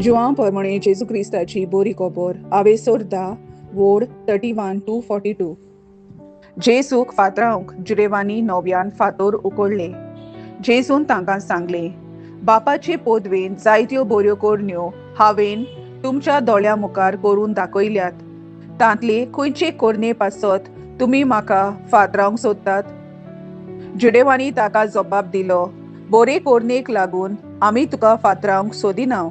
जुआंव परमणे जेजू क्रिस्ताची बोरी खबर आवेसोर 10 वोड 31-42. जेजूक फातरावंक जुदेवांनी नव्यान फातोर उखल्ले. जेजून तांकां सांगलें, बापाचे पोदवेन जायत्यो बऱ्यो करण्यो हांवें तुमच्या दोळ्यां मुखार करून दाखयल्यात. तांतले खंयचे करणे पासत तुमी म्हाका फातरावंक सोदतात? जुदेवांनी ताका जबाब दिलो, बरे करणेक लागून आमी तुका फातरावंक सोदिना,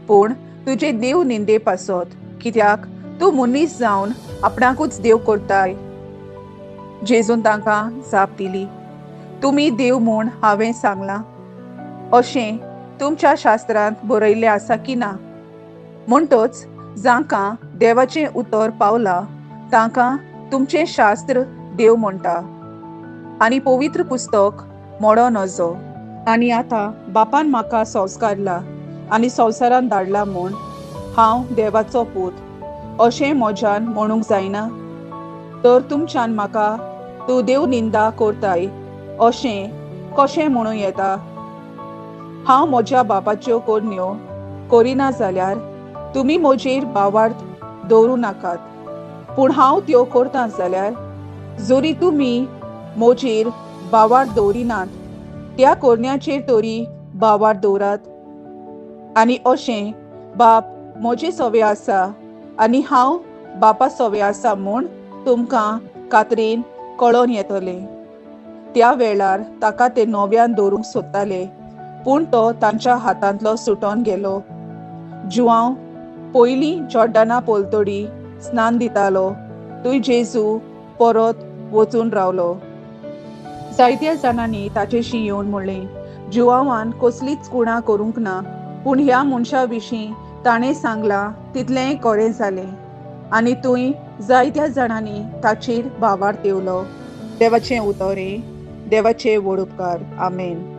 पूण तुजे देव निंदे पासत, कित्याक तूं मनीस जावन आपणाकूच देव करताय. जेजून तांकां जाप दिली, तुमी देव म्हूण हांवें सांगलां अशें तुमच्या शास्त्रांत बरयल्लें आसा की ना? म्हणटच जांकां देवाचें उतर पावलां तांकां तुमचें शास्त्र देव म्हणटा आनी पवित्र पुस्तक मोडो नजो. आनी आतां बापान म्हाका संस्कारला आनी संवसारांत धाडला म्हूण हांव देवाचो पूत अशें म्हज्यान म्हणूंक जायना? तर तुमच्यान म्हाका तूं देव निंदा करताय अशें कशें म्हणूं येता? हांव म्हज्या बापाच्यो करण्यो करिना जाल्यार तुमी म्हजेर भावार्थ दवरूं नाकात, पूण हांव त्यो करतां जाल्यार जरी तुमी म्हजेर भावार्थ दवरिनात त्या करण्याचेर तरी भावार्थ दवरात. आनी अशें बाप म्हजे सवे आसा आनी हांव बापा सवे आसा म्हूण तुमकां कातरेन कळोन येतलें. त्या वेळार ताका ते नव्यान दवरूंक सोदताले, पूण तो तांच्या हातांतलो सुटोन गेलो. जुआंव पयलीं जॉर्डना पलतडी स्नान दितालो थंय जेजू परत वचून रावलो. जायत्या जाणांनी ताचेशी येवन म्हणलें, जुआंवान कसलीच कुणां करूंक ना, पूण ह्या मनशा विशीं ताणें सांगलां तितलेंय खरें जालें. आनी थंय जायत्या जाणांनी ताचेर भावार्थ येवलो. देवाचें उतर हें, देवाचे व्हड उपकार. आमेन.